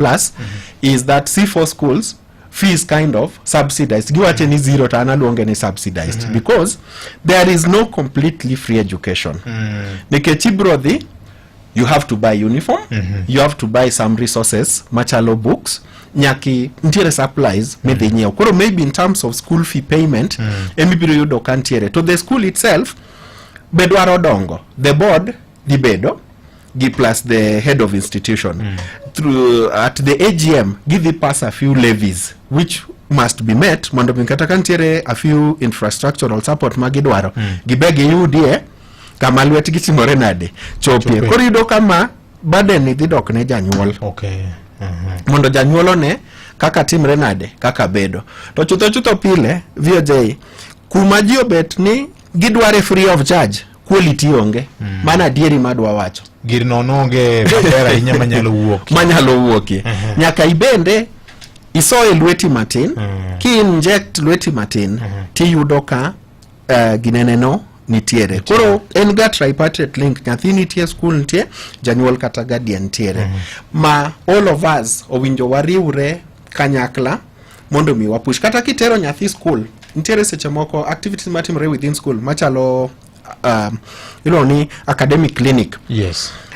Plus is that C4 schools fees kind of subsidized. Giwache ni zero, to an aluonge ni subsidized because there is no completely free education, nikech ibro dhi, you have to buy uniform, you have to buy some resources machalo books, nyaki nitiere supplies midhi nyiewo. Koro maybe in terms of school fee payment emibiro yudo ka ntiere to the school itself be dwaro dongo. The board dhi bedo gi plus the head of institution through at the AGM gidhi pass a few levies which must be met mondo mi kata ka nitiere a few infrastructural support ma gidwaro gibe giyudie kama lwetgi timore nade chopie. Chopie. Koro iyudo kama burden ni dhi dok ne janyuol mondo janyuol one kaka timre nade kaka bedo. To chutho chutho pile VOJ kuma ji obet ni gidware free of charge, quality onge. Mano adieri madwa wacho. Gir nono onge maber ahinya manyalo wuok. Manyalo wuokie. Nyaka ibende isoye lweti matin. Ki inject lweti matin, tiyudo ka gineneno nitiere. Koro en ga tripartite link: nyathi nitie, school nitie, janyuol kata guardian nitiere, ma all of us owinjo wariwre kanyakla mondo mi wapush. Kata kitero nyathi school, nitiere seche moko activities matimore within school machalo iluongo ni academic clinic.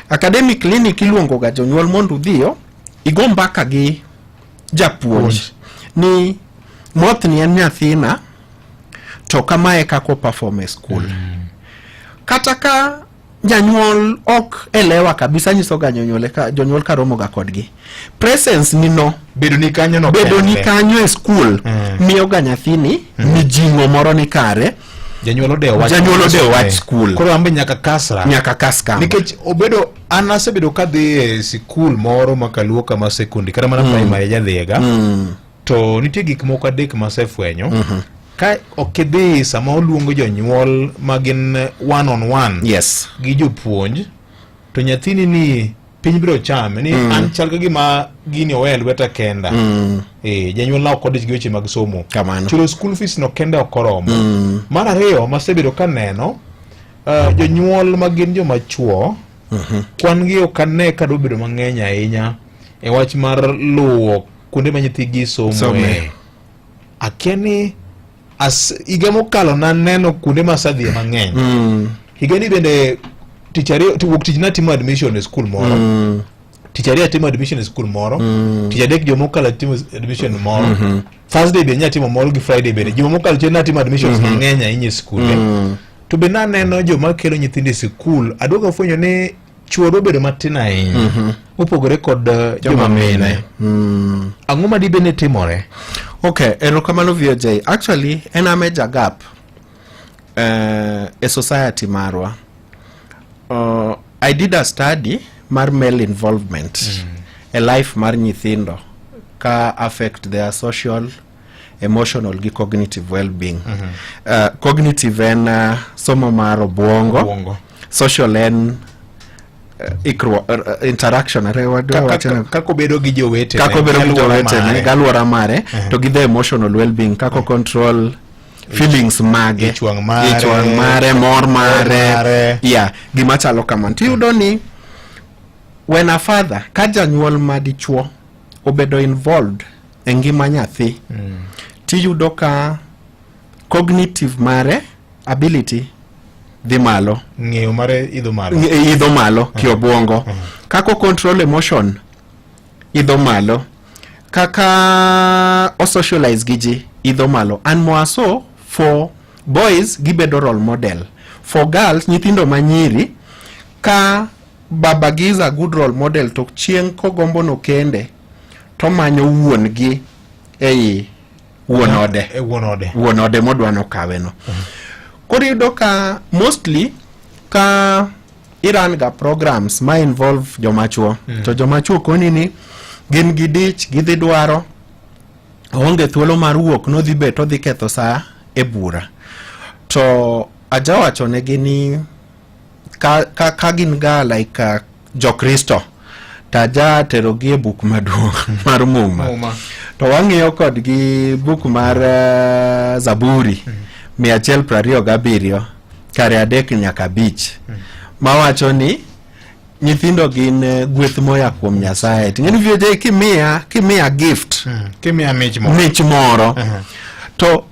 Academic clinic iluongo ga jonyuol mondo udhiyo igo mbaka gi japuonj ni mothni en nyathina to kamae kaka operform e school. Kata ka janyuol ok elewa kabisa, nyiso ga jonyuol ka jonyuol ka romo ga kodgi, presence ni no bedo ni kanyo no bedo ni kende. Kanyo e school miyo ga nyathini mijing'o moro ni kare. Janyuol odewo wach. Janyuol odewo wach school. Koro ambe nyaka kasra. Nyaka kas kama. Nikech obedo an asebedo kadhi e sikul moro ma kaluo kama secondary kata mana primary jadhiyega to nitie gik moko adek masefwenyo ka ok idhi sama oluongo jonyuol ma gin one on one gi jopuonj to nyathini ni piny biro chame ni an chal ka gima gini owe e lweta kenda. Janyuol na ok odich gi weche mag somo. Kamano. Chulo school fees no kende ok oromo. Mar ariyo masebedo kaneno, jonyuol ma gin joma chuo kwan gi ok ane ka dwa bedo mang'eny ahinya e wach mar luwo kuonde ma nyithigi somoe. Some. Akia ni higa mokalo naneno kuonde ma asedhiye mang'eny. Higani bende tich ariyo wuok tich natimo admission e school moro. Tich ariyo atimo admission e school moro. Tich adek juma mokalo atimo admission moro. Thursday be nyatimo moro gi Friday bende. Juma mokalo chien natimo admissions mang'eny ahinya e skunde. To be naneno joma kelo nyithindo e sikul, aduogo afwenyo ni chuo dwa bedo matin ahinya mopogore kod joma mine. Ang'o ma dibe ni timore? Okay, erokamano VOJ. Actually, en a major gap e society marwa. I did a study mar male involvement e life mar nyithindo ka affect their social, emotional gi cognitive well-being. Cognitive en somo mar obuongo. Obuongo. Social en interaction are wadwa wacho Kaka obedo gi jowetene. Kaka obedo gi alwora jowetene mare. gi alwora mare to gi the emotional well-being, kaka control feelings mage, Ich wang' mare, ich wang' mare, mor mare, mare. Yeah, gima chalo kamano. Tiyudo ni when a father ka janyuol ma dichuo obedo involved e ngima nyathi, tiyudo ka cognitive mare ability dhi malo. Ng'eyo mare idho malo. Idho malo kiobwongo. Kaka control emotion idho malo, kaka o socialize gi ji idho malo. And more so for boys, gibedo role model. For girls, nyithindo manyiri, ka baba gi is a good role model, to chieng' kogombo no kende tomanyo wuon gi ei wuon ode. E wuon ode. Wuon ode modwa nokawe no. Koro iyudo ka mostly ka iran ga programs ma involve joma chuo to joma chuo koni ni gin gi dich, gidhi dwaro oonge thuolo mar wuok nodhi bet odhi ketho saa e bura. To ajawacho negi ni ka gin ga like jokristo to aja terogi e buk maduong' mar Muma. Muma. To wang'iyo kodgi buk mar Zaburi 127 kare 3 nyaka 5 mawacho ni Nyithindo gin gweth moya kuom Nyasaye. Ting'eni VJ kimiya gift, Kimiya mich moro, mich moro, to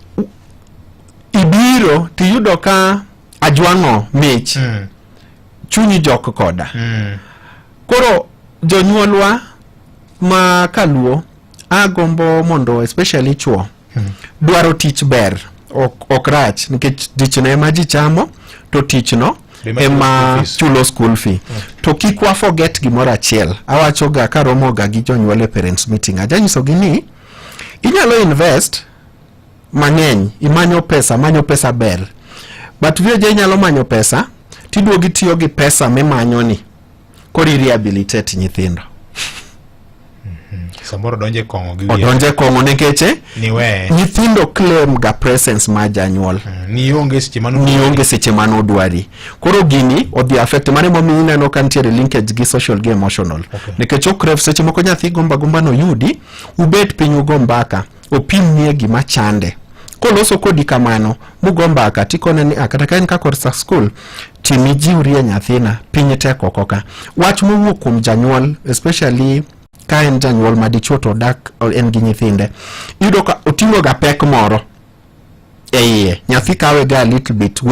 ibiro tiyudo ka ajwang'o mich, chunyi jok koda. Koro jonyuolwa ma kaluo agombo mondo, especially chuo, dwaro tich ber, ok rach, nikech tichno ema ji chamo, to tichno Ema ema chulo school fees. Chulo school fee. To kik wa forget gimoro achiel. Awacho ga karomo ga gi jonyuol e parents meeting, ajanyisogi ni inyalo invest mang'eny, imanyo pesa, manyo pesa ber, but VJ inyalo manyo pesa tiduogi tiyo gi pesa mimanyo ni koro i rehabilitate nyithindo. Samoro donje kong'o gi wiye. Odonje kong'o nikech Niwe. Nyithindo claim ga presence mar janyuol. Ni onge seche mano. Ni onge seche mane odwari. Koro gini odhi affect mano emomiyo ineno ka nitiere linkage gi social gi emotional, nikech ok seche moko nyathi gomba gomba noyudi ubet piny ugo mbaka, opimnie gima chande, koloso kodi kamano mugo mbaka, tikone ni, "Ah, kata ka en ka korsa school timijiwrie nyathina, piny tek oko ka." Wach mowuok kuom janyuol, especially ka en janyuol madichuo to odak en gi nyithinde, iyudo ka oting'o ga pek moro e iye, nyathi kawe ga a little bit.